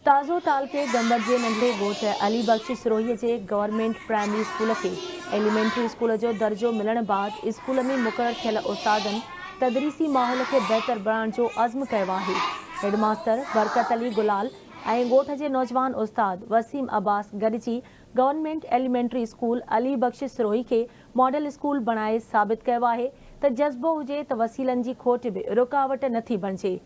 تازو تعلقي گمبٽ جي ننڍڙي ڳوٺ علي بخش سروهي جي گورنمينٽ پرائمري اسڪول کي ايليمينٽري اسڪول جو درجو ملڻ بعد اسڪول ۾ مقرر ٿيل استادن تدريسي ماحول کي بهتر بڻائڻ جو عزم ڪيو آهي. هيڊ ماستر برڪت علي گلال ۽ ڳوٺ جي نوجوان استاد وسيم عباس گڏجي government elementary school Ali Bakhsh Sarohi کي ماڊل اسڪول بڻائي ثابت ڪيو آهي ته جذبو هجي ته وسيلن جي کوٽ به رڪاوٽ نٿي بڻجي.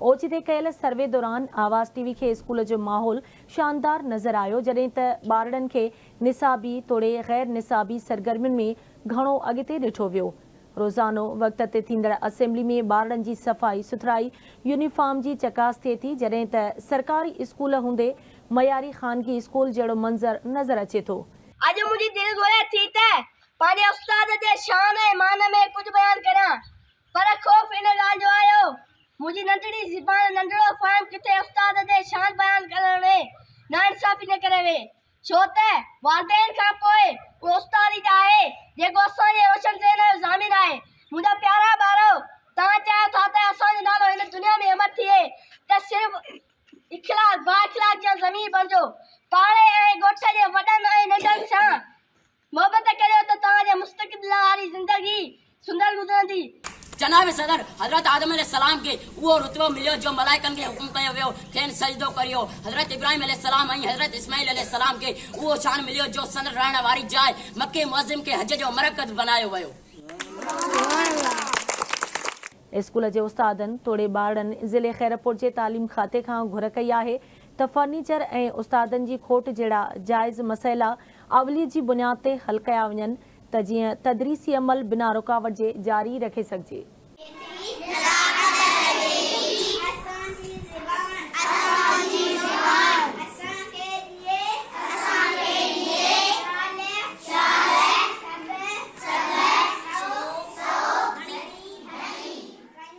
اوچتي ڪيل سروي دوران آواز ٽي وي کي اسڪول جو ماحول شاندار نظر آيو جڏهن ته ٻارڙن کي نصابي توڙي غير نصابي سرگرمين ۾ گهڻو اڳتي ڏٺو ويو. روزانو وقت تي ٿيندڙ اسيمبلي ۾ ٻارڙن جي صفائي سٿرائي، يونيفارم جي چڪاس ٿئي ٿي جڏهن ته سرڪاري اسڪول هوندي معياري خانگي اسڪول جهڙو منظر نظر اچي ٿو. اڄ منهنجي دل گهري ٿي ته پنهنجي استاد جي شان ۽ مان ۾ ڪجهه بيان ڪريان، پر خوف ان ڳالهه جو آيو، منهنجي ننڍڙي زبان، ننڍڙو فهم ڪٿي استاد جي شان بيان ڪرڻ ۾ ناانصافي نه ڪري ويهي. ڇو ته والدين کان پوء اهو استاد ئي ته آهي، جيڪو اسان جي روشن ذهن جو ضامن آهي. منهنجا پيارا ٻارؤ! توهان چاهيو ٿا ته اسان جو نالو هن دنيا ۾ امر ٿئي ته صرف اخلاق بااخلاق جا ضمير بڻجو. پاڙي ۽ ڳوٺ جي وڏن ۽ ننڍن سان محبت ڪريو ته توهان جي مستقبل واري زندگي سندر گذرندي. جناب صدر حضرت آدم عليه السلام کي اهو رتبو مليو جو ملائڪن کي حڪم ڪيو ويو کين سجدو ڪريو. حضرت ابراهيم عليه السلام ۽ حضرت اسماعيل عليه السلام کي اهو شان مليو جو سندن رهڻ واري جاء مڪي معظم کي حج جو مرڪز بنايو ويو. اسڪول جي استادن توڙي ٻارڙن ضلعي خيرپور جي تعليم کاتي کان گهر ڪئي آهي ته فرنيچر ۽ استادن جي کوٽ جهڙا جائز مسئلا اوليت جي بنياد تي حل ڪيا وڃن ته جيئن تدريسي عمل بنا رڪاوٽ جي جاري رکي سگهجي.